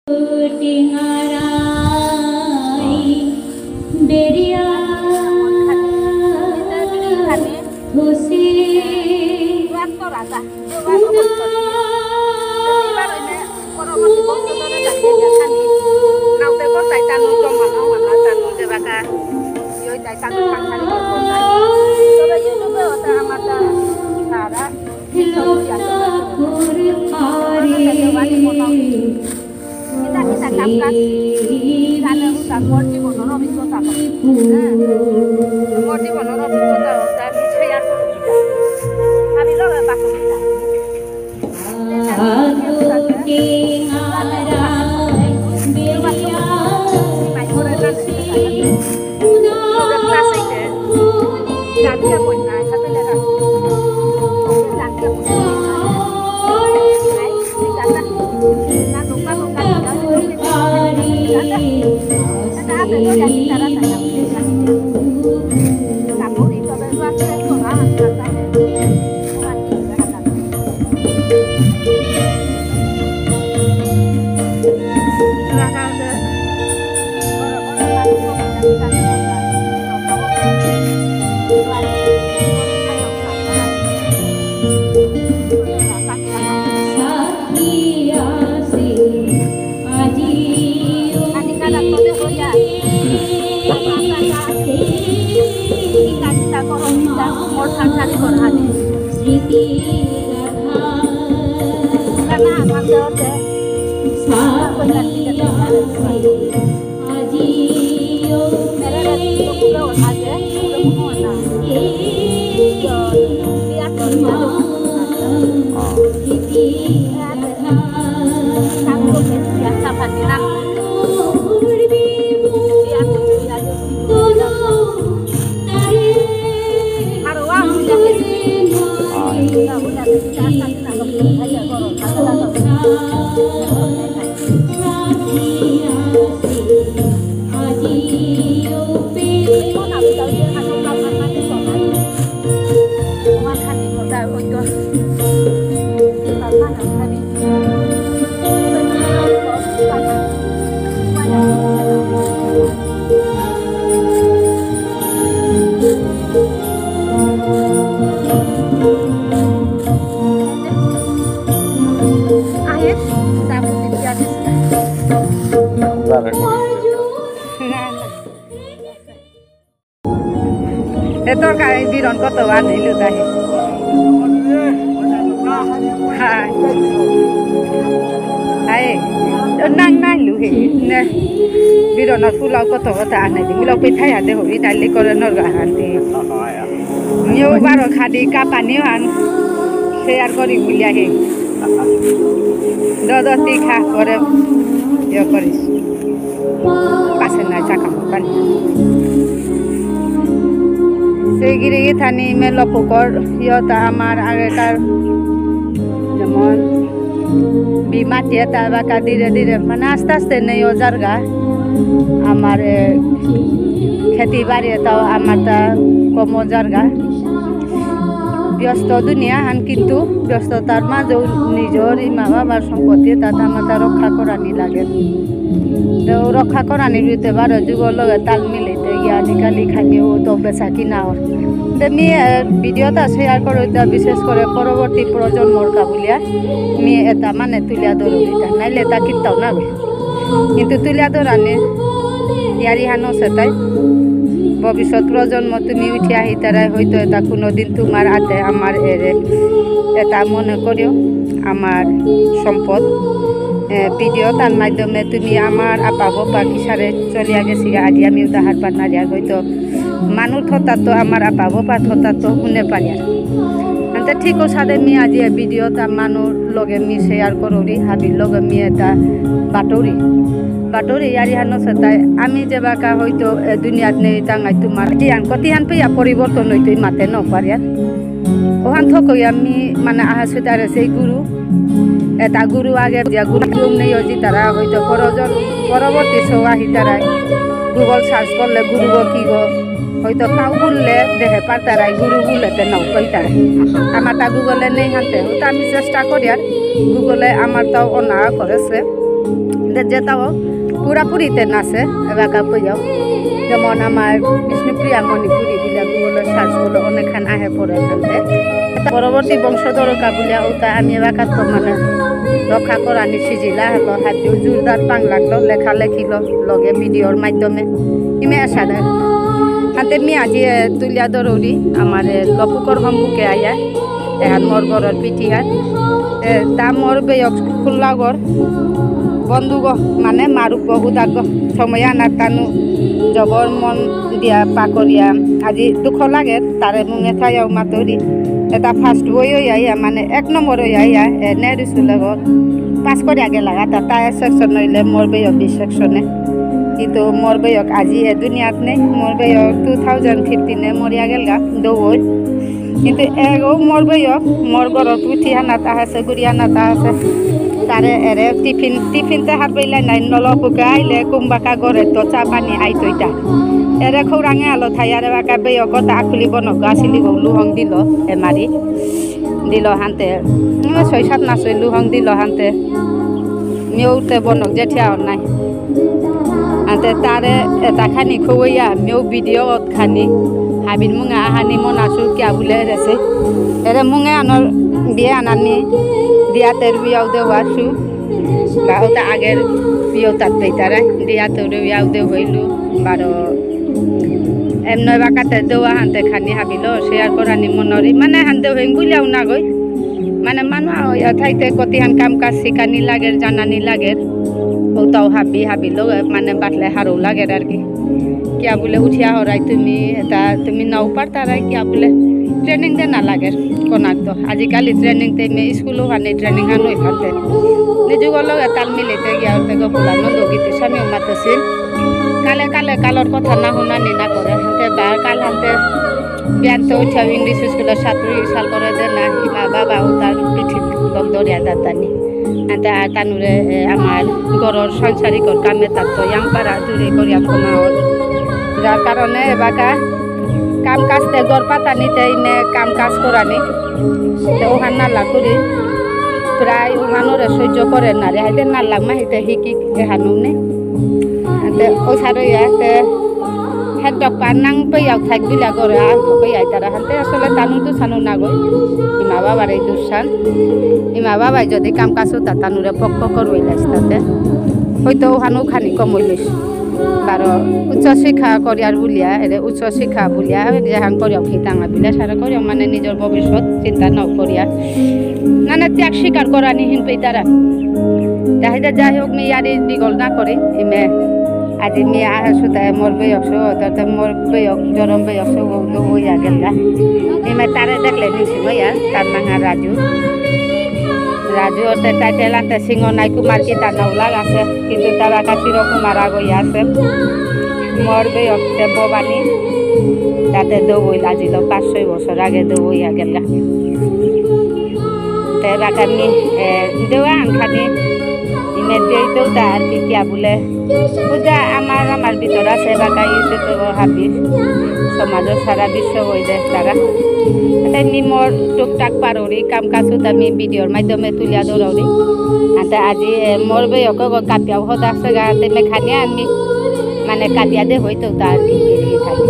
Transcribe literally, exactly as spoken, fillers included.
টিঙারাই বেরিয়া খুশি। পরবর্তী বংশধরে তাকে দেখানি। নাউতে করতাই তানু জমা নাও মানা তানু দেবাকা। ইয়ই তাই তানু পাখারি করতাই। তবে YouTube-এ ওটা আমার তা সারা। এটা, এটা কাম কাজ। জানে ওটা মোর জীবনর অভিজ্ঞতা। হ্যাঁ। মোর জীবনর অভিজ্ঞতা ওটা আমি share করবো। আমি লগে বাকি এ তরকারি বিরন কত আনিলু তাই। হাই। হাই। নাং নাইলু হে। নে। বিরনর পোলাও কত কত আনাই দি। মিলক পিঠাই হাতে হবি, তাইলে করে নরগা হান্তি। নিউ বারো খাদি কাপানি হান। Share করি বুলিয়া হে। দদতি খা করে। ইয়ে করিস। পাশে না চাকা পানি। সেই গিরি গিথানি মেলো পুকুর, ইয়তা আমার আগেকার যেমন বিমাটি এটা বাকা ধীরে ধীরে মানে আস্তে আস্তে নেই ও জারগা। আমার, এ, খেতি বাড়ি এটাও আমার তা কমো জারগা। ব্যস্ত দুনিয়া হান কিন্তু ব্যস্ততার মাঝেও নিজর ইমা বাবার সম্পত্তি এটা তা আমার তা রক্ষা করানি লাগে। তো রক্ষা করানি বুলতে বারো যুগর লগে তাল মিলাইতে গিয়া আজিকালি খানিও তো বেচা কিনা অর। তে মি, এ, video তা share করো তা বিশেষ করে পরবর্তী প্রজন্মর কা বুলিয়া মি এটা মানে তুলিয়া ধরো এটা, নাইলে তা কিত্তাও না বে। কিন্তু তুলিয়া ধরানি ইয়ারি হানো সেটাই ভবিষ্যৎ প্রজন্ম তুমি উঠি আহি তারাই হয়তো এটা কোনোদিন তোমার আতে আমার এরে এটা মনে করিও। আমার সম্পদ। এ, video তার মাধ্যমে তুমি আমার আপা বাবা কিসারে চলিয়া গেছিগা, আজি আমি উদাহার পার নারিয়ার হয়তো মানু থতাত্ত আমার আপা বাবা থতাত্ত হুনে পারিয়ার। আনতে ঠিক অসাদে মি আজি এ video তা মানু লগে মি share করুরি, হাবির লগে মি এটা বাটুরি। বাটুরি ইয়ারি হানো সেটাই আমি যে বাকা হয়তো এ দুনিয়াত নেই তাঙ্গাই তোমার। কতিহান, কতিহান পেয়া পরিবর্তন হইতই মাতে ন পারিয়ার। ওহান থকই আমি মানে আহা সুতারে সেই গুরু, এটা গুরু আগে দিয়া গুরু কেউ নেই অজি তারা হয়তো পরজন-, পরবর্তী সৌ আহি তারাই Google search করলে গুরু গো কি গো, হয়তো কাউ বললে দেহে পারতারাই গুরু বললে তে নাও কইতারাই। আমার তা Google-এ নেই হানতে, হয়তো আমি চেষ্টা করি আর Google-এ আমার তাও অনা করেছে। যেতাও পুরাপুরিতে নাচে, এবাকা পেয়াও। যেমন আমার বিষ্ণুপ্রিয়া মণিপুরী বুলে Google-এ search করলে অনেকখান আহে পড়ে এখানতে। পরবর্তী বংশধরকা বুলে ওটা আমি এবাকা তো মানে রক্ষা করানি সিজিলা হলো, হাত জোরদার পাং লাগলো, লেখালেখিলো, লগে video-র মাধ্যমে। ইমে আসাদে। হাতে মি আজি, এ, তুলিয়া দরৌরি, আমার, এ, লপুকর হমবুকে আয়া। এহান মোর ঘরর পিঠিহান। এ, তা মোর বেয়ক খুল্লাগর বন্ধুগ, মানে মারুপগ উদাগগ। সময় আনা তানু জবর মন দিয়া পাকরিয়া। আজি দুখ লাগে, তারে মুঙে থাইয়াও মাতুরি। এটা first বই হইয়া, মানে এক নম্বর হইয়া, এ, নেহরু স্কুলগর। পাস করিয়া গেলাগা, তা, তা A section হইলে মোর বেয়ক B section-এ। কিন্তু মোর বেয়ক আজি এ দুনিয়াত নেই, মোর বেয়ক two thousand fifteen-এ মরিয়া গেলগা, দৌড়। কিন্তু এগো মোর বেয়ক, মোর ঘরর পুথি হানাত আহাসে, গুড়ি হানাত আহাসে। তারে এরে টিফিন, টিফিনতে হাত বেইলাই নাই, নল পুকে আইলে কুম্বাকা ঘরে তো চা পানি আইতইতা। এরে খৌরাঙে আলো থাই, আরে বাকা বেয়ক তা আখুলি বনক আসিলি গো লুহং দিল, এ মারি। দিল হানতে, উম, ছয় সাত মাস হইল লুহং দিল হানতে। মিউতে বনক জেঠিয়া অর নাই। আনতে তারে এটা খানি খুবইয়া, মিউ video খানি, হাবির মুঙে আহানি মনাসু কিয়া বুলে রেসে। এরে মুঙে আনর বিয়ে আনানি, দিয়াতে রুইয়াও দেওয়া সু। বা ওটা আগের প্রিয় তাত্ত্বিক তারা দিয়া তো ইয়াও দে হইল বারো। এমন বাকাতে দেওয়া হানতে খানি হাবিল share করানি মনরি, মানে হানতে হইং বুলিয়াও না গই। মানে মানু ইয়া থাইতে কতিহান কাম কাজ শিখানি লাগের, জানানি লাগের। ওটাও হাবি হাবিল, মানে বাতলে হারৌ লাগের আর কি। কিয়া বুলে উঠিয়া হরাই তুমি, এটা তুমি নাও পারতারাই কিয়া বুলে training দে না লাগের কোনাক তো। আজিকালি training তে মে স্কুলও হানে training হান হই পারতে। নিজুগর লগে তাল মিলিতে গিয়া ওতে গোকুলানন্দ গীতি স্বামী মাতেছিল। কালে কালে কালর কথা না হুনানি না করে, হানতে বা কাল হানতে বিয়ান তো উঠিয়া English স্কুলর ছাত্র ইসাল করে দে না, ইমা বাবা ও তার পিঠিত লগ দরিয়া দাতানি। আনতে আর তানুরে, এ, আমার ঘরর সাংসারিকর কামে তার তো ইয়াং পারা দূরে করিয়া শোনা হল। যার কারণে এবাকা কাম কাজতে ঘর পাতানিতে ইমে কাম কাজ করানি। তে ওহান নাল্লা করি। প্রায় ওহানরে সহ্য করে না রে। হাইতে নাল্লা মাহিতে হিকি এহানুনে। আনতে ও সারো ইয়াতে হেড ডক পার নাং পেয়াও থাক বিলা করে আর তো পেয়াই তারা হানতে আসলে তানু তো সানু না গই। ইমা বাবার এই দুঃসান। ইমা বাবাই যদি কাম কাজ হতা তানুরে পক্ক করবই লাইস তাতে। হয়তো ওহানো খানি কম হইলিস। বারো উচ্চ শিক্ষা করিয়ার বুলিয়া, এরে উচ্চ শিক্ষা বুলিয়া, যেহান করিয়াও কি তাঙা বিলা সারা করিয়াও মানে নিজের ভবিষ্যৎ চিন্তা নাও করিয়া। নানা ত্যাগ স্বীকার করানি হিন পেইতারা। তাহিদা যাই হোক মি ইয়ারি দিগল না করি, ইমে আজি মি আহা সুতা মোর বেয়ক সো, তাতে মোর বেয়ক, জরম বেয়ক সো, ও তো ওই আগেলগা। ইমে তারে দেখলে নিছি ইয়া, তার নাঙা রাজু। রাজু ওতে টাইটেল আনতে সিংহ নাই কুমার কি তার নাও লাগ আছে, কিন্তু তার আকা চির কুমার আগই আছে। মোর বেয়ক তে ভবানী, তাতে দৌই আজিল পাঁচ ছয় বছর আগে দৌই আগেলগা। তে বাকানি, এ, দেওয়া আনখানি, ইমে দেই তো তা আর কি কিয়া বুলে। বুঝা আমার, আমার ভিতর আছে বাকা YouTube হাবি। সমাজর সারা বিশ্ব হই দেশ তারা। তাই মি মোর টুকটাক পারৌরি, কাম কাজ উতা মি ভিডিওর মাধ্যমে তুলিয়া ধরৌরি। আতে আজি, এ, মোর বেয়ক গো কাপিয়াও হদা আছে গা, তে মে খানি আমি, মানে কাপিয়া দে হইতো তা আর কি, কি, কি খালি।